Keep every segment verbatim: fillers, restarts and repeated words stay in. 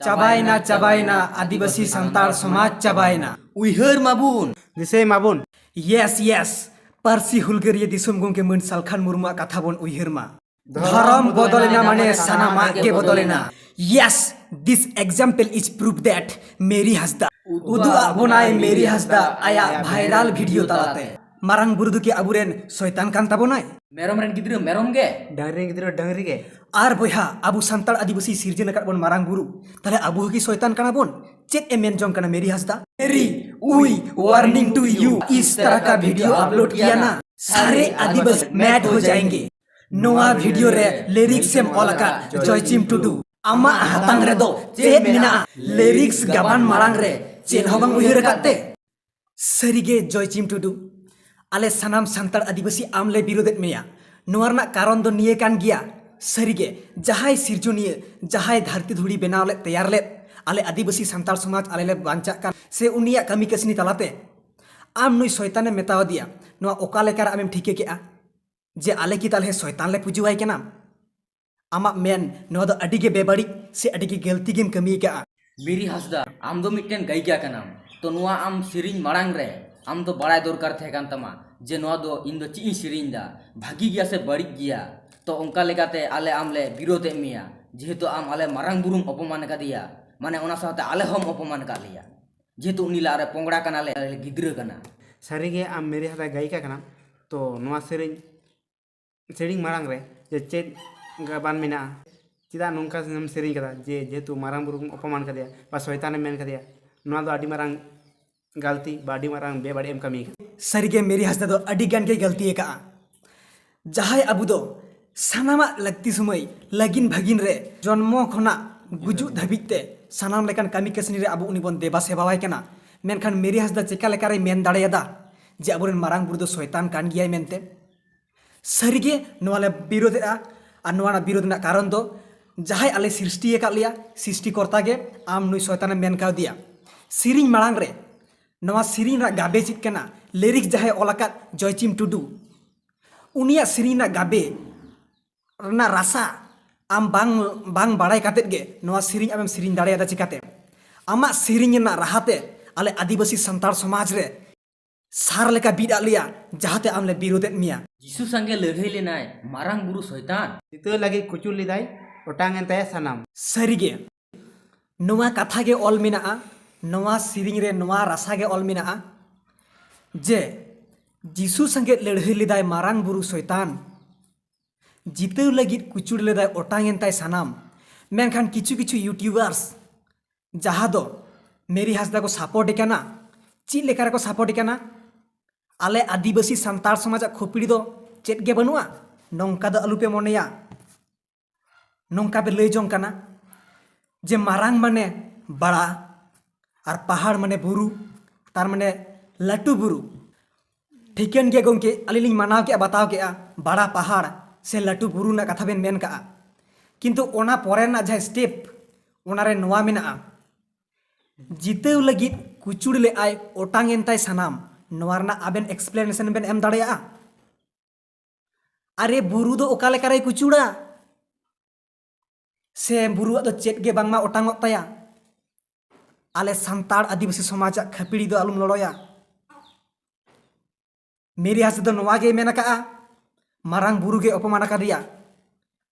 ᱪᱟᱵᱟᱭᱮᱱᱟ, ᱪᱟᱵᱟᱭᱮᱱᱟ, ᱟᱹᱫᱤᱵᱟᱹᱥᱤ ᱥᱟᱱᱛᱟᱲ ᱥᱚᱢᱟᱡᱽ ᱪᱟᱵᱟᱭᱮᱱᱟ᱾ ᱩᱭᱦᱟᱹᱨ ᱢᱟᱵᱚᱱ᱾ ᱫᱤᱥᱟᱹᱭ ᱢᱟᱵᱚᱱ᱾ Yes, yes. ᱯᱟᱹᱨᱥᱤ ᱦᱩᱞᱜᱟᱹᱨᱤᱭᱟᱹ ᱫᱤᱥᱚᱢ ᱜᱚᱢᱠᱮ ᱢᱟᱹᱱ ᱥᱟᱞᱠᱷᱟᱱ ᱢᱩᱨᱢᱩᱣᱟᱜ ᱠᱟᱛᱷᱟ ᱵᱚᱱ ᱩᱭᱦᱟᱹᱨ ᱢᱟ᱾ ᱫᱷᱚᱨᱚᱢ ᱵᱚᱫᱚᱞᱮᱱᱟ ᱢᱟᱱᱮ ᱥᱟᱱᱟᱢᱟᱜ ᱜᱮ ᱵᱚᱫᱚᱞᱮᱱᱟ᱾ Yes, this example is proof that Mary Hansda ᱩᱫᱩᱜ ᱟᱫ ᱵᱚᱱᱟᱭ, ᱢᱮᱨᱤ ᱦᱟᱸᱥᱫᱟ ᱟᱭᱟᱜ viral video ᱛᱟᱞᱟᱛᱮ᱾ ᱢᱟᱨᱟᱝ ᱵᱩᱨᱩ ᱫᱚ ᱠᱤ ᱟᱵᱚᱨᱮᱱ ᱥᱚᱭᱛᱟᱱ ᱠᱟᱱ ᱛᱟᱵᱚᱱᱟᱭ? ᱢᱮᱨᱚᱢ ᱨᱮᱱ ᱜᱤᱫᱽᱨᱟᱹ ᱢᱮᱨᱚᱢ ᱜᱮ᱾ ᱰᱟᱝᱨᱤ ᱨᱮᱱ ᱜᱤᱫᱽᱨᱟᱹ ᱰᱟᱝᱨᱤ ᱜᱮ᱾ ᱟᱨ ᱵᱚᱭᱦᱟ, ᱟᱵᱚ ᱥᱟᱱᱛᱟᱲ ᱟᱹᱫᱤᱵᱟᱹᱥᱤ ᱥᱤᱨᱡᱚᱱ ᱟᱠᱟᱫ ᱵᱚᱱ ᱢᱟᱨᱟᱝ ᱵᱩᱨᱩ, ᱛᱟᱦᱞᱮ ᱟᱵᱚ ᱦᱚᱸ ᱠᱤ ᱥᱚᱭᱛᱟᱱ ᱠᱟᱱᱟ ᱵᱚᱱ? ᱪᱮᱫ ᱮ ᱢᱮᱱ ᱡᱚᱝ ᱠᱟᱱᱟ ᱢᱮᱨᱤ ᱦᱟᱸᱥᱫᱟ? ᱢᱮᱨᱤ, ᱩᱭ, warning to you, ᱤᱥ ᱛᱟᱨᱟ ᱠᱟ video upload ᱠᱤᱭᱟ ᱱᱟ, ᱥᱟᱨᱮ ᱟᱹᱫᱤᱵᱟᱹᱥᱤ mad ᱦᱳ ᱡᱟᱭᱮᱸᱜᱮ᱾ ᱱᱚᱣᱟ video ᱨᱮ lyrics ᱮᱢ ᱚᱞ ᱟᱠᱟᱫ ᱡᱚᱭᱪᱤᱢ ᱴᱩᱰᱩ, ᱟᱢᱟᱜ ᱦᱟᱛᱟᱝ ᱨᱮᱫᱚ ᱪᱮᱫ ᱢᱮᱱᱟᱜᱼᱟ? Lyrics ᱜᱟᱵᱟᱱ ᱢᱟᱲᱟᱝ ᱨᱮ ᱪᱮᱫ ᱦᱚᱸ ᱵᱟᱝ ᱩᱭᱦᱟᱹᱨ ᱟᱠᱟᱫ ᱛᱮ? ᱥᱟᱹᱨᱤᱜᱮ ᱡᱚᱭᱪᱤᱢ ᱴᱩᱰᱩ, ᱟᱞᱮ ᱥᱟᱱᱟᱢ ᱥᱟᱱᱛᱟᱲ ᱟᱹᱫᱤᱵᱟᱹᱥᱤ ᱟᱢ ᱞᱮ ᱵᱤᱨᱳᱫᱮᱫ ᱢᱮᱭᱟ᱾ ᱱᱚᱣᱟ ᱨᱮᱱᱟᱜ ᱠᱟᱨᱚᱱ ᱫᱚ ᱱᱤᱭᱟᱹ ᱠᱟᱱ ᱜᱮᱭᱟ᱾ ᱥᱟᱹᱨᱤᱜᱮ, ᱡᱟᱦᱟᱸᱭ ᱥᱤᱨᱡᱚᱱᱤᱭᱟᱹ, ᱡᱟᱦᱟᱸᱭ ᱫᱷᱟᱹᱨᱛᱤ ᱫᱷᱩᱲᱤ ᱵᱮᱱᱟᱣ ᱞᱮᱫ, ᱛᱮᱭᱟᱨ ᱞᱮᱫ, ᱟᱞᱮ ᱟᱹᱫᱤᱵᱟᱹᱥᱤ ᱥᱟᱱᱛᱟᱲ ᱥᱚᱢᱟᱡᱽ ᱟᱞᱮ ᱞᱮ ᱵᱟᱧᱪᱟᱜ ᱠᱟᱱ, ᱥᱮ ᱩᱱᱤᱭᱟᱜ ᱠᱟᱹᱢᱤ ᱠᱟᱹᱥᱱᱤ ᱛᱟᱞᱟᱛᱮ ᱟᱢ ᱱᱩᱭ ᱥᱚᱭᱛᱟᱱᱮᱢ ᱢᱮᱛᱟᱣᱟᱫᱮᱭᱟ, ᱱᱚᱣᱟ ᱚᱠᱟ ᱞᱮᱠᱟᱨᱮ ᱟᱢᱮᱢ ᱴᱷᱤᱠᱟᱹ ᱠᱮᱜᱼᱟ ᱡᱮ ᱟᱞᱮ ᱠᱤ ᱛᱟᱞᱦᱮ ᱥᱚᱭᱛᱟᱱ ᱞᱮ ᱯᱩᱡᱟᱹᱣᱟᱭ ᱠᱟᱱᱟ? ᱟᱢᱟᱜ ᱢᱮᱱ ᱱᱚᱣᱟ ᱫᱚ ᱟᱹᱰᱤ ᱜᱮ ᱵᱮᱵᱟᱹᱲᱤᱡ ᱥᱮ ᱟᱹᱰᱤ ᱜᱮ ᱜᱟᱹᱞᱛᱤ ᱜᱮᱢ ᱠᱟᱹᱢᱤ ᱟᱠᱟᱜᱼᱟ᱾ ᱢᱤᱨᱤ ᱦᱟᱸᱥᱫᱟ, ᱟᱢ ᱫᱚ ᱢᱤᱫᱴᱮᱱ ᱜᱟᱭᱤᱠᱟ ᱠᱟᱱᱟᱢ, ᱛᱚ ᱱᱚᱣᱟ ᱟᱢ ᱥᱮᱨᱮᱧ ᱢᱟᱲᱟᱝ ᱨᱮ ᱟᱢ ᱫᱚ ᱵᱟᱲᱟᱭ ᱫᱚᱨᱠᱟᱨ ᱛᱟᱦᱮᱸ ᱠᱟᱱ ᱛᱟᱢᱟ ᱡᱮ ᱱᱚᱣᱟ ᱫᱚ ᱤᱧ ᱫᱚ ᱪᱮᱫ ᱤᱧ ᱥᱮᱨᱮᱧ ᱮᱫᱟ, ᱵᱷᱟᱹᱜᱤ ᱜᱮᱭᱟ ᱥᱮ ᱵᱟᱹᱲᱤᱡ ᱜᱮᱭᱟ᱾ ᱛᱚ ᱚᱱᱠᱟ ᱞᱮᱠᱟᱛᱮ ᱟᱞᱮ ᱟᱢ ᱞᱮ ᱵᱤᱨᱳᱫᱮᱫ ᱢᱮᱭᱟ, ᱡᱮᱦᱮᱛᱩ ᱟᱢ ᱟᱞᱮ ᱢᱟᱨᱟᱝ ᱵᱩᱨᱩᱢ ᱚᱯᱚᱢᱟᱱ ᱟᱠᱟᱫᱮᱭᱟ, ᱢᱟᱱᱮ ᱚᱱᱟ ᱥᱟᱶᱛᱮ ᱟᱞᱮ ᱦᱚᱸᱢ ᱚᱯᱚᱢᱟᱱ ᱟᱠᱟᱫ ᱞᱮᱭᱟ, ᱡᱮᱦᱮᱛᱩ ᱩᱱᱤ ᱞᱟᱦᱟ ᱨᱮ ᱯᱚᱝᱲᱟ ᱠᱟᱱᱟᱞᱮ, ᱟᱞᱮ ᱜᱤᱫᱽᱨᱟᱹ ᱠᱟᱱᱟ᱾ ᱥᱟᱹᱨᱤᱜᱮ ᱟᱢ ᱢᱮᱨᱤ ᱦᱟᱸᱥᱫᱟ ᱜᱟᱭᱤᱠᱟ ᱠᱟᱱᱟᱢ, ᱛᱚ ᱱᱚᱣᱟ ᱥᱮᱨᱮᱧ ᱥᱮᱨᱮᱧ ᱢᱟᱲᱟᱝ ᱨᱮ ᱡᱮ ᱪᱮᱫ ᱜᱟᱵᱟᱱ ᱢᱮᱱᱟᱜᱼᱟ? ᱪᱮᱫᱟᱜ ᱱᱚᱝᱠᱟ ᱮᱢ ᱥᱮᱨᱮᱧ ᱠᱟᱫᱟ ᱡᱮ ᱡᱮᱦᱮᱛᱩ ᱢᱟᱨᱟᱝ ᱵᱩᱨᱩᱢ ᱚᱯᱚᱢᱟᱱ ᱠᱟᱫᱮᱭᱟ ᱵᱟ ᱥᱚᱭᱛᱟᱱᱮᱢ ᱢᱮᱱ ᱠᱟᱫᱮᱭᱟ? ᱱᱚᱣᱟ ᱫᱚ ᱟᱹᱰᱤ ᱢᱟᱨᱟᱝ ᱜᱟᱹᱞᱛᱤ ᱵᱟ ᱟᱹᱰᱤ ᱢᱟᱨᱟᱝ ᱵᱮᱵᱟᱹᱲᱤᱡ ᱮᱢ ᱠᱟᱹᱢᱤ ᱠᱟᱫᱟ᱾ ᱥᱟᱹᱨᱤᱜᱮ ᱢᱮᱨᱤ ᱦᱟᱸᱥᱫᱟ ᱫᱚ ᱟᱹᱰᱤ ᱜᱟᱱ ᱜᱮᱭ ᱜᱟᱹᱞᱛᱤ ᱟᱠᱟᱜᱼᱟ᱾ ᱡᱟᱦᱟᱸᱭ ᱟᱵᱚ ᱫᱚ ᱥᱟᱱᱟᱢᱟᱜ ᱞᱟᱹᱠᱛᱤ ᱥᱚᱢᱚᱭ ᱞᱟᱹᱜᱤᱱ ᱵᱷᱟᱹᱜᱤᱱ ᱨᱮ ᱡᱚᱱᱢᱚ ᱠᱷᱚᱱᱟᱜ ᱜᱩᱡᱩᱜ ᱫᱷᱟᱹᱵᱤᱡ ᱛᱮ ᱥᱟᱱᱟᱢ ᱞᱮᱠᱟᱱ ᱠᱟᱹᱢᱤ ᱠᱟᱹᱥᱱᱤ ᱨᱮ ᱟᱵᱚ ᱩᱱᱤ ᱵᱚᱱ ᱫᱮᱵᱟ ᱥᱮᱵᱟᱣᱟᱭ ᱠᱟᱱᱟ, ᱢᱮᱱᱠᱷᱟᱱ ᱢᱮᱨᱤ ᱦᱟᱸᱥᱫᱟ ᱪᱮᱠᱟ ᱞᱮᱠᱟᱨᱮᱭ ᱢᱮᱱ ᱫᱟᱲᱮᱭᱟᱫᱟ ᱡᱮ ᱟᱵᱚᱨᱮᱱ ᱢᱟᱨᱟᱝ ᱵᱩᱨᱩ ᱫᱚ ᱥᱚᱭᱛᱟᱱ ᱠᱟᱱ ᱜᱮᱭᱟᱭ ᱢᱮᱱᱛᱮ? ᱥᱟᱹᱨᱤᱜᱮ ᱱᱚᱣᱟ ᱞᱮ ᱵᱤᱨᱳᱫᱷᱮᱜᱼᱟ᱾ ᱟᱨ ᱱᱚᱣᱟ ᱨᱮᱱᱟᱜ ᱵᱤᱨᱳᱫᱷ ᱨᱮᱱᱟᱜ ᱠᱟᱨᱚᱱ ᱫᱚ ᱡᱟᱦᱟᱸᱭ ᱟᱞᱮ ᱥᱨᱤᱥᱴᱤ ᱟᱠᱟᱫ ᱞᱮᱭᱟ, ᱥᱨᱤᱥᱴᱤ ᱠᱚᱨᱛᱟ ᱜᱮ ᱟᱢ ᱱᱩᱭ ᱥᱚᱭᱛᱟᱱᱮᱢ ᱢᱮᱱ ᱠᱟᱣᱫᱮᱭᱟ᱾ ᱥᱮᱨᱮᱧ ᱢᱟᱲᱟᱝ ᱨᱮ ᱱᱚᱣᱟ ᱥᱮᱨᱮᱧ ᱨᱮᱱᱟᱜ ᱜᱟᱵᱮ ᱪᱮᱫ ᱠᱟᱱᱟ, ᱞᱤᱨᱤᱠᱥ ᱡᱟᱦᱟᱸᱭ ᱚᱞ ᱟᱠᱟᱫ ᱡᱚᱭᱪᱤᱢ ᱴᱩᱰᱩ, ᱩᱱᱤᱭᱟᱜ ᱥᱮᱨᱮᱧ ᱨᱮᱱᱟᱜ ᱜᱟᱵᱮ ᱨᱮᱱᱟᱜ ᱨᱟᱥᱟ ᱟᱢ ᱵᱟᱝ ᱵᱟᱝ ᱵᱟᱲᱟᱭ ᱠᱟᱛᱮᱫ ᱜᱮ ᱱᱚᱣᱟ ᱥᱮᱨᱮᱧ ᱟᱢᱮᱢ ᱥᱮᱨᱮᱧ ᱫᱟᱲᱮᱭᱟᱫᱟ ᱪᱤᱠᱟᱛᱮ? ᱟᱢᱟᱜ ᱥᱮᱨᱮᱧ ᱨᱮᱱᱟᱜ ᱨᱟᱦᱟᱛᱮ ᱟᱞᱮ ᱟᱹᱫᱤᱵᱟᱹᱥᱤ ᱥᱟᱱᱛᱟᱲ ᱥᱚᱢᱟᱡᱽ ᱨᱮ ᱥᱟᱨ ᱞᱮᱠᱟ ᱵᱤᱫ ᱟᱫ ᱞᱮᱭᱟ, ᱡᱟᱦᱟᱸᱛᱮ ᱟᱢ ᱞᱮ ᱵᱤᱨᱳᱫᱮᱫ ᱢᱮᱭᱟ᱾ ᱡᱤᱥᱩ ᱥᱟᱝᱜᱮ ᱞᱟᱹᱲᱦᱟᱹᱭ ᱞᱮᱱᱟᱭ ᱢᱟᱨᱟᱝ ᱵᱩᱨᱩ ᱥᱚᱭᱛᱟᱱ᱾ ᱡᱤᱛᱟᱹᱣ ᱞᱟᱹᱜᱤᱫ ᱠᱩᱪᱩᱲ ᱞᱮᱫᱟᱭ, ᱚᱴᱟᱝ ᱮᱱ ᱛᱟᱭᱟ ᱥᱟᱱᱟᱢ᱾ ᱥᱟᱹᱨᱤᱜᱮ, ᱱᱚᱣᱟ ᱠᱟᱛᱷᱟ ᱜᱮ ᱚᱞ ᱢᱮᱱᱟᱜᱼᱟ, ᱱᱚᱣᱟ ᱥᱮᱨᱮᱧ ᱨᱮ ᱱᱚᱣᱟ ᱨᱟᱥᱟ ᱜᱮ ᱚᱞ ᱢᱮᱱᱟᱜᱼᱟ ᱡᱮ ᱡᱤᱥᱩ ᱥᱟᱝᱜᱮ ᱞᱟᱹᱲᱦᱟᱹᱭ ᱞᱮᱫᱟᱭ ᱢᱟᱨᱟᱝ ᱵᱩᱨᱩ ᱥᱚᱭᱛᱟᱱ, ᱡᱤᱛᱟᱹᱣ ᱞᱟᱹᱜᱤᱫ ᱠᱩᱪᱩᱲ ᱞᱮᱫᱟᱭ, ᱚᱴᱟᱝ ᱮᱱ ᱛᱟᱭ ᱥᱟᱱᱟᱢ᱾ ᱢᱮᱱᱠᱷᱟᱱ ᱠᱤᱪᱷᱩ ᱠᱤᱪᱷᱩ YouTubers ᱡᱟᱦᱟᱸ ᱫᱚ ᱢᱮᱨᱤ ᱦᱟᱸᱥᱫᱟ ᱠᱚ ᱥᱟᱯᱳᱨᱴ ᱮ ᱠᱟᱱᱟ, ᱪᱮᱫ ᱞᱮᱠᱟ ᱨᱮᱠᱚ ᱥᱟᱯᱳᱨᱴ ᱮ ᱠᱟᱱᱟ? ᱟᱞᱮ ᱟᱹᱫᱤᱵᱟᱹᱥᱤ ᱥᱟᱱᱛᱟᱲ ᱥᱚᱢᱟᱡᱟᱜ ᱠᱷᱩᱯᱲᱤ ᱫᱚ ᱪᱮᱫ ᱜᱮ ᱵᱟᱹᱱᱩᱜᱼᱟ, ᱱᱚᱝᱠᱟ ᱫᱚ ᱟᱞᱚᱯᱮ ᱢᱚᱱᱮᱭᱟ᱾ ᱱᱚᱝᱠᱟ ᱯᱮ ᱞᱟᱹᱭ ᱡᱚᱝ ᱠᱟᱱᱟ ᱡᱮ ᱢᱟᱨᱟᱝ ᱢᱟᱱᱮ ᱵᱟᱲᱟ ᱟᱨ ᱯᱟᱦᱟᱲ ᱢᱟᱱᱮ ᱵᱩᱨᱩ, ᱛᱟᱨ ᱢᱟᱱᱮ ᱞᱟᱹᱴᱩ ᱵᱩᱨᱩ᱾ ᱴᱷᱤᱠᱟᱹᱱ ᱜᱮ ᱜᱚᱢᱠᱮ, ᱟᱹᱞᱤᱧ ᱞᱤᱧ ᱢᱟᱱᱟᱣ ᱠᱮᱜᱼᱟ, ᱵᱟᱛᱟᱣ ᱠᱮᱜᱼᱟ, ᱵᱟᱲᱟ ᱯᱟᱦᱟᱲ ᱥᱮ ᱞᱟᱹᱴᱩ ᱵᱩᱨᱩ ᱨᱮᱱᱟᱜ ᱠᱟᱛᱷᱟ ᱵᱮᱱ ᱢᱮᱱ ᱠᱟᱜᱼᱟ, ᱠᱤᱱᱛᱩ ᱚᱱᱟ ᱯᱚᱨᱮ ᱨᱮᱱᱟᱜ ᱡᱟᱦᱟᱸ ᱥᱴᱮᱯ, ᱚᱱᱟᱨᱮ ᱱᱚᱣᱟ ᱢᱮᱱᱟᱜᱼᱟ, ᱡᱤᱛᱟᱹᱣ ᱞᱟᱹᱜᱤᱫ ᱠᱩᱪᱩᱲ ᱞᱮᱜᱼᱟᱭ, ᱚᱴᱟᱝ ᱮᱱ ᱛᱟᱭ ᱥᱟᱱᱟᱢ᱾ ᱱᱚᱣᱟ ᱨᱮᱱᱟᱜ ᱟᱵᱮᱱ ᱮᱠᱥᱯᱞᱮᱱᱮᱥᱚᱱ ᱵᱮᱱ ᱮᱢ ᱫᱟᱲᱮᱭᱟᱜᱼᱟ? ᱟᱨᱮ, ᱵᱩᱨᱩ ᱫᱚ ᱚᱠᱟ ᱞᱮᱠᱟ ᱨᱮᱭ ᱠᱩᱪᱩᱲᱟ? ᱥᱮ ᱵᱩᱨᱩᱣᱟᱜ ᱫᱚ ᱪᱮᱫ ᱜᱮ ᱵᱟᱝᱢᱟ ᱚᱴᱟᱝᱚᱜ ᱛᱟᱭᱟ? ᱟᱞᱮ ᱥᱟᱱᱛᱟᱲ ᱟᱹᱫᱤᱵᱟᱹᱥᱤ ᱥᱚᱢᱟᱡᱟᱜ ᱠᱷᱟᱹᱯᱤᱲᱤ ᱫᱚ ᱟᱞᱚᱢ ᱞᱚᱲᱚᱭᱟ᱾ ᱢᱮᱨᱤ ᱦᱟᱸᱥᱫᱟ ᱫᱚ ᱱᱚᱣᱟ ᱜᱮᱭ ᱢᱮᱱ ᱟᱠᱟᱜᱼᱟ, ᱢᱟᱨᱟᱝ ᱵᱩᱨᱩ ᱜᱮ ᱚᱯᱚᱢᱟᱱ ᱟᱠᱟᱫᱮᱭᱟ,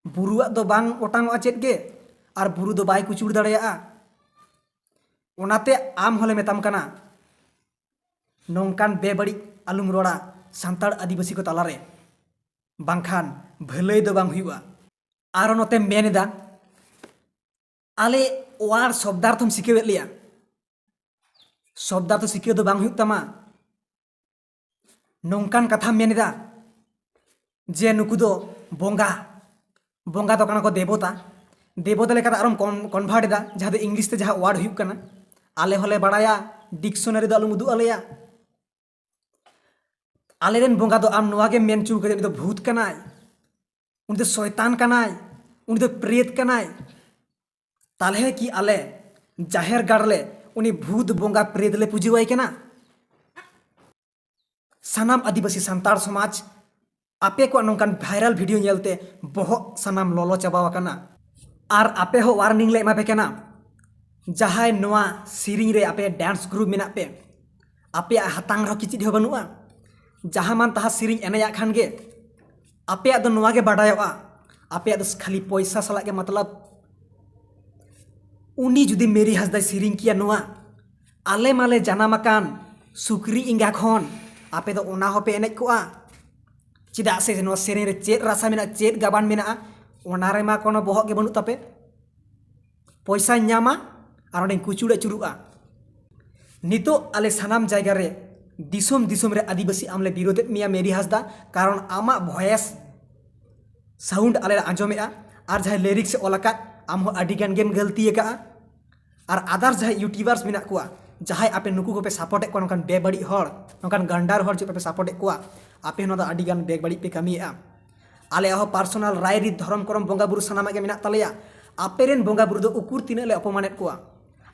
ᱵᱩᱨᱩᱣᱟᱜ ᱫᱚ ᱵᱟᱝ ᱚᱴᱟᱝᱚᱜᱼᱟ ᱪᱮᱫ ᱜᱮ, ᱟᱨ ᱵᱩᱨᱩ ᱫᱚ ᱵᱟᱭ ᱠᱩᱪᱩᱲ ᱫᱟᱲᱮᱭᱟᱜᱼᱟ᱾ ᱚᱱᱟᱛᱮ ᱟᱢ ᱦᱚᱸᱞᱮ ᱢᱮᱛᱟᱢ ᱠᱟᱱᱟ, ᱱᱚᱝᱠᱟᱱ ᱵᱮᱵᱟᱹᱲᱤᱡ ᱟᱞᱚᱢ ᱨᱚᱲᱟ ᱥᱟᱱᱛᱟᱲ ᱟᱹᱫᱤᱵᱟᱹᱥᱤ ᱠᱚ ᱛᱟᱞᱟᱨᱮ, ᱵᱟᱝᱠᱷᱟᱱ ᱵᱷᱟᱹᱞᱟᱹᱭ ᱫᱚ ᱵᱟᱝ ᱦᱩᱭᱩᱜᱼᱟ᱾ ᱟᱨᱚ ᱱᱚᱛᱮᱢ ᱢᱮᱱ ᱮᱫᱟ, ᱟᱞᱮ ᱣᱟᱨᱰ ᱥᱚᱵᱫᱟᱨᱛᱷᱚᱢ ᱥᱤᱠᱷᱟᱹᱣᱮᱫ ᱞᱮᱭᱟ, ᱥᱚᱵᱫᱟᱨᱛᱷᱚ ᱥᱤᱠᱷᱟᱹᱣ ᱫᱚ ᱵᱟᱝ ᱦᱩᱭᱩᱜ ᱛᱟᱢᱟ, ᱱᱚᱝᱠᱟᱱ ᱠᱟᱛᱷᱟᱢ ᱢᱮᱱ ᱮᱫᱟ ᱡᱮ ᱱᱩᱠᱩ ᱫᱚ ᱵᱚᱸᱜᱟ, ᱵᱚᱸᱜᱟ ᱫᱚ ᱠᱟᱱᱟ ᱠᱚ ᱫᱮᱵᱚᱛᱟ, ᱫᱮᱵᱚᱛᱟ ᱞᱮᱠᱟᱛᱮ ᱟᱨᱚᱢ ᱠᱚᱱ-, ᱠᱚᱱᱵᱷᱟᱨᱴ ᱮᱫᱟ, ᱡᱟᱦᱟᱸ ᱫᱚ ᱤᱝᱞᱤᱥ ᱛᱮ ᱡᱟᱦᱟᱸ ᱣᱟᱨᱰ ᱦᱩᱭᱩᱜ ᱠᱟᱱᱟ, ᱟᱞᱮ ᱦᱚᱸᱞᱮ ᱵᱟᱲᱟᱭᱟ, ᱰᱤᱠᱥᱚᱱᱟᱨᱤ ᱫᱚ ᱟᱞᱚᱢ ᱩᱫᱩᱜ ᱟᱞᱮᱭᱟ᱾ ᱟᱞᱮᱨᱮᱱ ᱵᱚᱸᱜᱟ ᱫᱚ ᱟᱢ ᱱᱚᱣᱟ ᱜᱮᱢ ᱢᱮᱱ ᱦᱚᱪᱚ ᱠᱟᱫᱮᱭᱟ, ᱩᱱᱤ ᱫᱚ ᱵᱷᱩᱛ ᱠᱟᱱᱟᱭ, ᱩᱱᱤ ᱫᱚ ᱥᱚᱭᱛᱟᱱ ᱠᱟᱱᱟᱭ, ᱩᱱᱤ ᱫᱚ ᱯᱨᱮᱛ ᱠᱟᱱᱟᱭ᱾ ᱛᱟᱦᱞᱮ ᱠᱤ ᱟᱞᱮ ᱡᱟᱦᱮᱨ ᱜᱟᱲ ᱨᱮ ᱩᱱᱤ ᱵᱷᱩᱛ ᱵᱚᱸᱜᱟ ᱯᱨᱮᱛ ᱞᱮ ᱯᱩᱡᱟᱹᱣᱟᱭ ᱠᱟᱱᱟ? ᱥᱟᱱᱟᱢ ᱟᱹᱫᱤᱵᱟᱹᱥᱤ ᱥᱟᱱᱛᱟᱲ ᱥᱚᱢᱟᱡᱽ ᱟᱯᱮ ᱠᱚᱣᱟᱜ ᱱᱚᱝᱠᱟᱱ viral video ᱧᱮᱞᱛᱮ ᱵᱚᱦᱚᱜ ᱥᱟᱱᱟᱢ ᱞᱚᱞᱚ ᱪᱟᱵᱟᱣ ᱟᱠᱟᱱᱟ᱾ ᱟᱨ ᱟᱯᱮ ᱦᱚᱸ warning ᱞᱮ ᱮᱢᱟ ᱯᱮ ᱠᱟᱱᱟ, ᱡᱟᱦᱟᱸᱭ ᱱᱚᱣᱟ ᱥᱮᱨᱮᱧ ᱨᱮ ᱟᱯᱮ dance group ᱢᱮᱱᱟᱜ ᱯᱮ, ᱟᱯᱮᱭᱟᱜ ᱦᱟᱛᱟᱝ ᱨᱮᱦᱚᱸ ᱠᱤᱪᱤᱫ ᱦᱚᱸ ᱵᱟᱹᱱᱩᱜᱼᱟ᱾ ᱡᱟᱦᱟᱸ ᱢᱟᱱ ᱛᱟᱦᱟᱸ ᱥᱮᱨᱮᱧ ᱮᱱᱮᱡᱟᱜ ᱠᱷᱟᱱ ᱜᱮ ᱟᱯᱮᱭᱟᱜ ᱫᱚ ᱱᱚᱣᱟ ᱜᱮ ᱵᱟᱰᱟᱭᱚᱜᱼᱟ, ᱟᱯᱮᱭᱟᱜ ᱫᱚ ᱠᱷᱟᱹᱞᱤ ᱯᱚᱭᱥᱟ ᱥᱟᱞᱟᱜ ᱜᱮ ᱢᱚᱛᱞᱚᱵ᱾ ᱩᱱᱤ ᱡᱩᱫᱤ ᱢᱮᱨᱤ ᱦᱟᱸᱥᱫᱟᱭ ᱥᱮᱨᱮᱧ ᱠᱮᱭᱟ ᱱᱚᱣᱟ, ᱟᱞᱮ ᱢᱟᱞᱮ ᱡᱟᱱᱟᱢ ᱟᱠᱟᱱ ᱥᱩᱠᱨᱤ ᱮᱸᱜᱟ ᱠᱷᱚᱱ, ᱟᱯᱮ ᱫᱚ ᱚᱱᱟ ᱦᱚᱸᱯᱮ ᱮᱱᱮᱡ ᱠᱚᱜᱼᱟ? ᱪᱮᱫᱟᱜ ᱥᱮ ᱱᱚᱣᱟ ᱥᱮᱨᱮᱧ ᱨᱮ ᱪᱮᱫ ᱨᱟᱥᱟ ᱢᱮᱱᱟᱜᱼᱟ, ᱪᱮᱫ ᱜᱟᱵᱟᱱ ᱢᱮᱱᱟᱜᱼᱟ, ᱚᱱᱟ ᱨᱮᱢᱟ ᱠᱳᱱᱳ ᱵᱚᱦᱚᱜ ᱜᱮ ᱵᱟᱹᱱᱩᱜ ᱛᱟᱯᱮ᱾ ᱯᱚᱭᱥᱟᱧ ᱧᱟᱢᱟ ᱟᱨ ᱚᱸᱰᱮᱧ ᱠᱩᱪᱩᱲ ᱟᱹᱪᱩᱨᱚᱜᱼᱟ᱾ ᱱᱤᱛᱚᱜ ᱟᱞᱮ ᱥᱟᱱᱟᱢ ᱡᱟᱭᱜᱟ ᱨᱮ ᱫᱤᱥᱚᱢ ᱫᱤᱥᱚᱢ ᱨᱮ ᱟᱹᱫᱤᱵᱟᱹᱥᱤ ᱟᱢ ᱞᱮ ᱵᱤᱨᱳᱫᱮᱫ ᱢᱮᱭᱟ ᱢᱮᱨᱤ ᱦᱟᱸᱥᱫᱟ, ᱠᱟᱨᱚᱱ ᱟᱢᱟᱜ voice sound ᱟᱞᱮ ᱞᱮ ᱟᱸᱡᱚᱢᱮᱫᱼᱟ, ᱟᱨ ᱡᱟᱦᱟᱸᱭ lyrics ᱮ ᱚᱞ ᱟᱠᱟᱫ ᱟᱢ ᱦᱚᱸ ᱟᱹᱰᱤ ᱜᱟᱱ ᱜᱮᱢ ᱜᱟᱹᱞᱛᱤ ᱟᱠᱟᱫᱼᱟ᱾ ᱟᱨ others ᱡᱟᱦᱟᱸᱭ YouTubers ᱢᱮᱱᱟᱜ ᱠᱚᱣᱟ, ᱡᱟᱦᱟᱸᱭ ᱟᱯᱮ ᱱᱩᱠᱩ ᱠᱚᱯᱮ support ᱮᱫ ᱠᱚᱣᱟ, ᱱᱚᱝᱠᱟᱱ ᱵᱮᱵᱟᱹᱲᱤᱡ ᱦᱚᱲ, ᱱᱚᱝᱠᱟᱱ ᱜᱟᱱᱰᱟᱨ ᱦᱚᱲ ᱪᱮᱫ ᱯᱮ support ᱮᱫ ᱠᱚᱣᱟ, ᱟᱯᱮ ᱱᱚᱣᱟ ᱫᱚ ᱟᱹᱰᱤ ᱜᱟᱱ ᱵᱮᱵᱟᱹᱲᱤᱡ ᱯᱮ ᱠᱟᱹᱢᱤᱭᱮᱫᱼᱟ᱾ ᱟᱞᱮᱭᱟᱜ ᱦᱚᱸ personal ᱨᱟᱭ ᱨᱤᱛ, ᱫᱷᱚᱨᱚᱢ ᱠᱚᱨᱚᱢ, ᱵᱚᱸᱜᱟ ᱵᱩᱨᱩ ᱥᱟᱱᱟᱢᱟᱜ ᱜᱮ ᱢᱮᱱᱟᱜ ᱛᱟᱞᱮᱭᱟ᱾ ᱟᱯᱮ ᱨᱮᱱ ᱵᱚᱸᱜᱟ ᱵᱩᱨᱩ ᱫᱚ ᱩᱠᱩᱨ ᱛᱤᱱᱟᱹᱜ ᱞᱮ ᱚᱯᱚᱢᱟᱱᱮᱫ ᱠᱚᱣᱟ,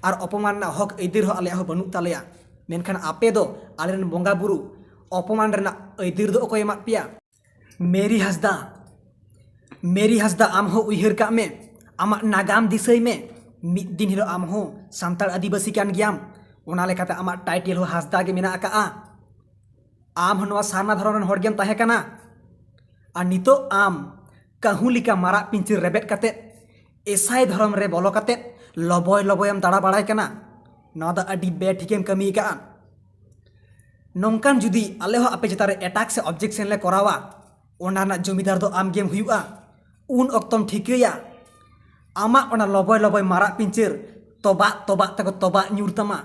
ᱟᱨ ᱚᱯᱚᱢᱟᱱ ᱨᱮᱱᱟᱜ ᱦᱚᱠ ᱟᱹᱭᱫᱟᱹᱨ ᱦᱚᱸ ᱟᱞᱮᱭᱟᱜ ᱦᱚᱸ ᱵᱟᱹᱱᱩᱜ ᱛᱟᱞᱮᱭᱟ᱾ ᱢᱮᱱᱠᱷᱟᱱ ᱟᱯᱮ ᱫᱚ ᱟᱞᱮ ᱨᱮᱱ ᱵᱚᱸᱜᱟ ᱵᱩᱨᱩ ᱚᱯᱚᱢᱟᱱ ᱨᱮᱱᱟᱜ ᱟᱹᱭᱫᱟᱹᱨ ᱫᱚ ᱚᱠᱚᱭ ᱮᱢᱟᱫ ᱯᱮᱭᱟ? ᱢᱮᱨᱤ ᱦᱟᱸᱥᱫᱟ, ᱢᱮᱨᱤ ᱦᱟᱸᱥᱫᱟ, ᱟᱢ ᱦᱚᱸ ᱩᱭᱦᱟᱹᱨ ᱠᱟᱜ ᱢᱮ, ᱟᱢᱟᱜ ᱱᱟᱜᱟᱢ ᱫᱤᱥᱟᱹᱭ ᱢᱮ᱾ ᱢᱤᱫ ᱫᱤᱱ ᱦᱤᱞᱳᱜ ᱟᱢ ᱦᱚᱸ ᱥᱟᱱᱛᱟᱲ ᱟᱹᱫᱤᱵᱟᱹᱥᱤ ᱠᱟᱱ ᱜᱮᱭᱟᱢ, ᱚᱱᱟ ᱞᱮᱠᱟᱛᱮ ᱟᱢᱟᱜ title ᱦᱚᱸ ᱦᱟᱸᱥᱫᱟ ᱜᱮ ᱢᱮᱱᱟᱜ ᱟᱠᱟᱜᱼᱟ᱾ ᱟᱢ ᱦᱚᱸ ᱱᱚᱣᱟ ᱥᱟᱨᱱᱟ ᱫᱷᱚᱨᱚᱢ ᱨᱮᱱ ᱦᱚᱲ ᱜᱮᱢ ᱛᱟᱦᱮᱸ ᱠᱟᱱᱟ᱾ ᱟᱨ ᱱᱤᱛᱚᱜ ᱟᱢ ᱠᱟᱹᱦᱩ ᱞᱮᱠᱟ ᱢᱟᱨᱟᱜ ᱯᱤᱧᱪᱟᱹᱨ ᱨᱮᱵᱮᱫ ᱠᱟᱛᱮᱫ ᱮᱥᱟᱭ ᱫᱷᱚᱨᱚᱢ ᱨᱮ ᱵᱚᱞᱚ ᱠᱟᱛᱮᱫ ᱞᱚᱵᱚᱭ ᱞᱚᱵᱚᱭᱮᱢ ᱫᱟᱬᱟ ᱵᱟᱲᱟᱭ ᱠᱟᱱᱟ᱾ ᱱᱚᱣᱟ ᱫᱚ ᱟᱹᱰᱤ ᱵᱮᱴᱷᱤᱠᱮᱢ ᱠᱟᱹᱢᱤ ᱟᱠᱟᱫᱼᱟ᱾ ᱱᱚᱝᱠᱟᱱ ᱡᱩᱫᱤ ᱟᱞᱮ ᱦᱚᱸ ᱟᱯᱮ ᱪᱮᱛᱟᱱ ᱨᱮ attack ᱥᱮ objection ᱞᱮ ᱠᱚᱨᱟᱣᱟ, ᱚᱱᱟ ᱨᱮᱱᱟᱜ ᱡᱚᱢᱤᱫᱟᱨ ᱫᱚ ᱟᱢ ᱜᱮᱢ ᱦᱩᱭᱩᱜᱼᱟ᱾ ᱩᱱ ᱚᱠᱛᱚᱢ ᱴᱷᱤᱠᱟᱹᱭᱟ ᱟᱢᱟᱜ ᱚᱱᱟ ᱞᱚᱵᱚᱭ ᱞᱚᱵᱚᱭ ᱢᱟᱨᱟᱜ ᱯᱤᱧᱪᱟᱹᱨ ᱛᱚᱵᱟᱜ ᱛᱚᱵᱟᱜ ᱛᱮᱠᱚ ᱛᱚᱵᱟᱜ ᱧᱩᱨ ᱛᱟᱢᱟ᱾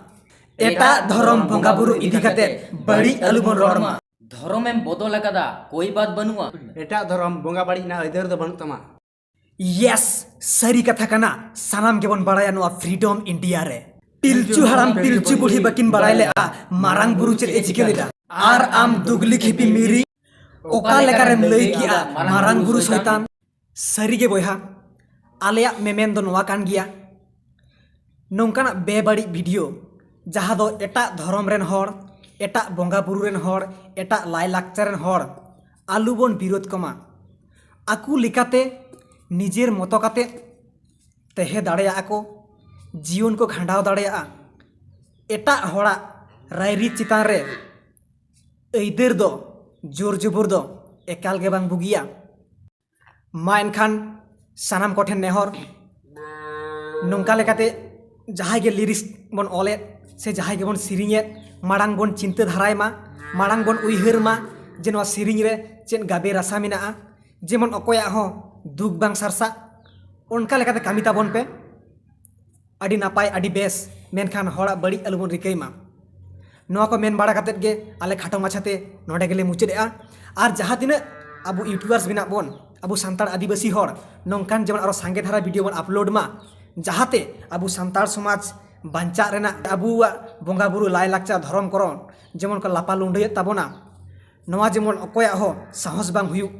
ᱮᱴᱟᱜ ᱫᱷᱚᱨᱚᱢ ᱵᱚᱸᱜᱟ ᱵᱩᱨᱩ ᱤᱫᱤ ᱠᱟᱛᱮ ᱵᱟᱹᱲᱤᱡ ᱟᱞᱚᱵᱚᱱ ᱨᱚᱲ ᱢᱟ᱾ ᱫᱷᱚᱨᱚᱢᱮᱢ ᱵᱚᱫᱚᱞ ᱟᱠᱟᱫᱟ, ᱠᱳᱭ ᱵᱟᱛ ᱵᱟᱹᱱᱩᱜᱼᱟ᱾ ᱮᱴᱟᱜ ᱫᱷᱚᱨᱚᱢ ᱵᱚᱸᱜᱟ ᱵᱟᱹᱲᱤᱡ ᱨᱮᱱᱟᱜ ᱟᱹᱭᱫᱟᱹᱨ ᱫᱚ ᱵᱟᱹᱱᱩᱜ ᱛᱟᱢᱟ᱾ Yes, ᱥᱟᱹᱨᱤ ᱠᱟᱛᱷᱟ ᱠᱟᱱᱟ᱾ ᱥᱟᱱᱟᱢ ᱜᱮᱵᱚᱱ ᱵᱟᱲᱟᱭᱟ ᱱᱚᱣᱟ freedom India ᱨᱮ ᱯᱤᱞᱪᱩ ᱦᱟᱲᱟᱢ ᱯᱤᱞᱪᱩ ᱵᱩᱲᱦᱤ ᱵᱟᱹᱠᱤᱱ ᱵᱟᱲᱟᱭ ᱞᱮᱫᱼᱟ ᱢᱟᱨᱟᱝ ᱵᱩᱨᱩ ᱪᱮᱫ ᱮ ᱪᱤᱠᱟᱹ ᱞᱮᱫᱟ᱾ ᱟᱨ ᱟᱢ ᱫᱩᱜᱽᱞᱤ ᱠᱷᱤᱯᱤ ᱢᱤᱨᱤ ᱚᱠᱟ ᱞᱮᱠᱟᱨᱮᱢ ᱞᱟᱹᱭ ᱠᱮᱜᱼᱟ ᱢᱟᱨᱟᱝ ᱵᱩᱨᱩ ᱥᱚᱭᱛᱟᱱ? ᱥᱟᱹᱨᱤ ᱜᱮ ᱵᱚᱭᱦᱟ, ᱟᱞᱮᱭᱟᱜ ᱢᱮᱢᱮᱱ ᱫᱚ ᱱᱚᱣᱟ ᱠᱟᱱ ᱜᱮᱭᱟ, ᱱᱚᱝᱠᱟᱱᱟᱜ ᱵᱮᱵᱟᱹᱲᱤᱡ video ᱡᱟᱦᱟᱸ ᱫᱚ ᱮᱴᱟᱜ ᱫᱷᱚᱨᱚᱢ ᱨᱮᱱ ᱦᱚᱲ, ᱮᱴᱟᱜ ᱵᱚᱸᱜᱟ ᱵᱩᱨᱩ ᱨᱮᱱ ᱦᱚᱲ, ᱮᱴᱟᱜ ᱞᱟᱭᱼᱞᱟᱠᱪᱟᱨ ᱨᱮᱱ ᱦᱚᱲ ᱟᱞᱚ ᱵᱚᱱ ᱵᱤᱨᱳᱫ ᱠᱚᱢᱟ᱾ ᱟᱠᱚ ᱞᱮᱠᱟᱛᱮ ᱱᱤᱡᱮᱨ ᱢᱚᱛᱚ ᱠᱟᱛᱮ ᱛᱟᱦᱮᱸ ᱫᱟᱲᱮᱭᱟᱜᱼᱟ ᱠᱚ, ᱡᱤᱭᱚᱱ ᱠᱚ ᱠᱷᱟᱸᱰᱟᱣ ᱫᱟᱲᱮᱭᱟᱜᱼᱟ᱾ ᱮᱴᱟᱜ ᱦᱚᱲᱟᱜ ᱨᱟᱭᱨᱤᱛ ᱪᱮᱛᱟᱱ ᱨᱮ ᱟᱹᱭᱫᱟᱹᱨ ᱫᱚ, ᱡᱳᱨ ᱡᱚᱵᱚᱨ ᱫᱚ ᱮᱠᱟᱞ ᱜᱮ ᱵᱟᱝ ᱵᱩᱜᱤᱭᱟ᱾ ᱢᱟ ᱮᱱᱠᱷᱟᱱ ᱥᱟᱱᱟᱢ ᱠᱚᱴᱷᱮᱱ ᱱᱮᱦᱚᱨ, ᱱᱚᱝᱠᱟ ᱞᱮᱠᱟᱛᱮ ᱡᱟᱦᱟᱸᱭ ᱜᱮ ᱞᱤᱨᱤᱠᱥ ᱵᱚᱱ ᱚᱞᱮᱫ ᱥᱮ ᱡᱟᱦᱟᱸᱭ ᱜᱮᱵᱚᱱ ᱥᱮᱨᱮᱧᱮᱫ, ᱢᱟᱲᱟᱝ ᱵᱚᱱ ᱪᱤᱱᱛᱟᱹ ᱫᱷᱟᱨᱟᱭ ᱢᱟ, ᱢᱟᱲᱟᱝ ᱵᱚᱱ ᱩᱭᱦᱟᱹᱨ ᱢᱟ ᱡᱮ ᱱᱚᱣᱟ ᱥᱮᱨᱮᱧ ᱨᱮ ᱪᱮᱫ ᱜᱟᱵᱮ ᱨᱟᱥᱟ ᱢᱮᱱᱟᱜᱼᱟ, ᱡᱮᱢᱚᱱ ᱚᱠᱚᱭᱟᱜ ᱦᱚᱸ ᱫᱩᱠ ᱵᱟᱝ ᱥᱟᱨᱥᱟᱜ, ᱚᱱᱠᱟ ᱞᱮᱠᱟᱛᱮ ᱠᱟᱹᱢᱤ ᱛᱟᱵᱚᱱ ᱯᱮ᱾ ᱟᱹᱰᱤ ᱱᱟᱯᱟᱭ, ᱟᱹᱰᱤ ᱵᱮᱥ, ᱢᱮᱱᱠᱷᱟᱱ ᱦᱚᱲᱟᱜ ᱵᱟᱹᱲᱤᱡ ᱟᱞᱚᱵᱚᱱ ᱨᱤᱠᱟᱹᱭ ᱢᱟ᱾ ᱱᱚᱣᱟ ᱠᱚ ᱢᱮᱱ ᱵᱟᱲᱟ ᱠᱟᱛᱮᱫ ᱜᱮ ᱟᱞᱮ ᱠᱷᱟᱴᱚ ᱢᱟᱪᱷᱟᱛᱮ ᱱᱚᱰᱮ ᱜᱮᱞᱮ ᱢᱩᱪᱟᱹᱫᱮᱜᱼᱟ᱾ ᱟᱨ ᱡᱟᱦᱟᱸ ᱛᱤᱱᱟᱹᱜ ᱟᱵᱚ YouTubers ᱢᱮᱱᱟᱜ ᱵᱚᱱ, ᱟᱵᱚ ᱥᱟᱱᱛᱟᱲ ᱟᱹᱫᱤᱵᱟᱹᱥᱤ ᱦᱚᱲ, ᱱᱚᱝᱠᱟᱱ ᱡᱮᱢᱚᱱ ᱟᱨᱚ ᱥᱟᱸᱜᱮ ᱫᱷᱟᱨᱟ video ᱵᱚᱱ upload ᱢᱟ, ᱡᱟᱦᱟᱸᱛᱮ ᱟᱵᱚ ᱥᱟᱱᱛᱟᱲ ᱥᱚᱢᱟᱡᱽ ᱵᱟᱧᱪᱟᱜ ᱨᱮᱱᱟᱜ, ᱟᱵᱚᱣᱟᱜ ᱵᱚᱸᱜᱟ ᱵᱩᱨᱩ ᱞᱟᱭ ᱞᱟᱠᱪᱟᱨ ᱫᱷᱚᱨᱚᱢ ᱠᱚᱨᱚᱢ ᱡᱮᱢᱚᱱ ᱠᱚ ᱞᱟᱯᱟ ᱞᱩᱸᱰᱟᱹᱭᱮᱫ ᱛᱟᱵᱚᱱᱟ, ᱱᱚᱣᱟ ᱡᱮᱢᱚᱱ ᱚᱠᱚᱭᱟᱜ ᱦᱚᱸ ᱥᱟᱦᱚᱥ ᱵᱟᱝ ᱦᱩᱭᱩᱜ᱾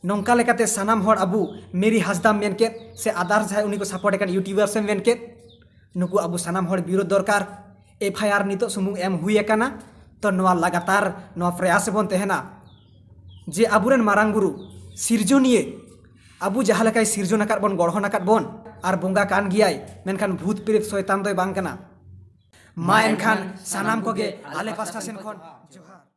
ᱱᱚᱝᱠᱟ ᱞᱮᱠᱟᱛᱮ ᱥᱟᱱᱟᱢ ᱦᱚᱲ ᱟᱵᱚ ᱢᱮᱨᱤ ᱦᱟᱸᱥᱫᱟᱢ ᱢᱮᱱ ᱠᱮᱫ ᱥᱮ others ᱡᱟᱦᱟᱸᱭ ᱩᱱᱤ ᱠᱚ support ᱮ ᱠᱟᱱ YouTubers ᱮᱢ ᱢᱮᱱ ᱠᱮᱫ, ᱱᱩᱠᱩ ᱟᱵᱚ ᱥᱟᱱᱟᱢ ᱦᱚᱲ ᱵᱤᱨᱳᱫᱷ ᱫᱚᱨᱠᱟᱨ᱾ FIR ᱱᱤᱛᱚᱜ ᱥᱩᱢᱩᱝ ᱮᱢ ᱦᱩᱭ ᱟᱠᱟᱱᱟ, ᱛᱚ ᱱᱚᱣᱟ ᱞᱟᱜᱟᱛᱟᱨ ᱱᱚᱣᱟ ᱯᱨᱚᱭᱟᱥ ᱨᱮᱵᱚᱱ ᱛᱟᱦᱮᱱᱟ ᱡᱮ ᱟᱵᱚᱨᱮᱱ ᱢᱟᱨᱟᱝ ᱵᱩᱨᱩ ᱥᱤᱨᱡᱚᱱᱤᱭᱟᱹ ᱟᱵᱚ ᱡᱟᱦᱟᱸ ᱞᱮᱠᱟᱭ ᱥᱤᱨᱡᱚᱱ ᱟᱠᱟᱫ ᱵᱚᱱ, ᱜᱚᱲᱦᱚᱱ ᱟᱠᱟᱫ ᱵᱚᱱ ᱟᱨ ᱵᱚᱸᱜᱟ ᱠᱟᱱ ᱜᱮᱭᱟᱭ, ᱢᱮᱱᱠᱷᱟᱱ ᱵᱷᱩᱛ ᱯᱨᱮᱛ ᱥᱚᱭᱛᱟᱱ ᱫᱚᱭ ᱵᱟᱝ ᱠᱟᱱᱟ᱾ ᱢᱟ ᱮᱱᱠᱷᱟᱱ ᱥᱟᱱᱟᱢ ᱠᱚᱜᱮ ᱟᱞᱮ ᱯᱟᱥᱴᱟ ᱥᱮᱱ ᱠᱷᱚᱱ ᱡᱚᱦᱟᱨ᱾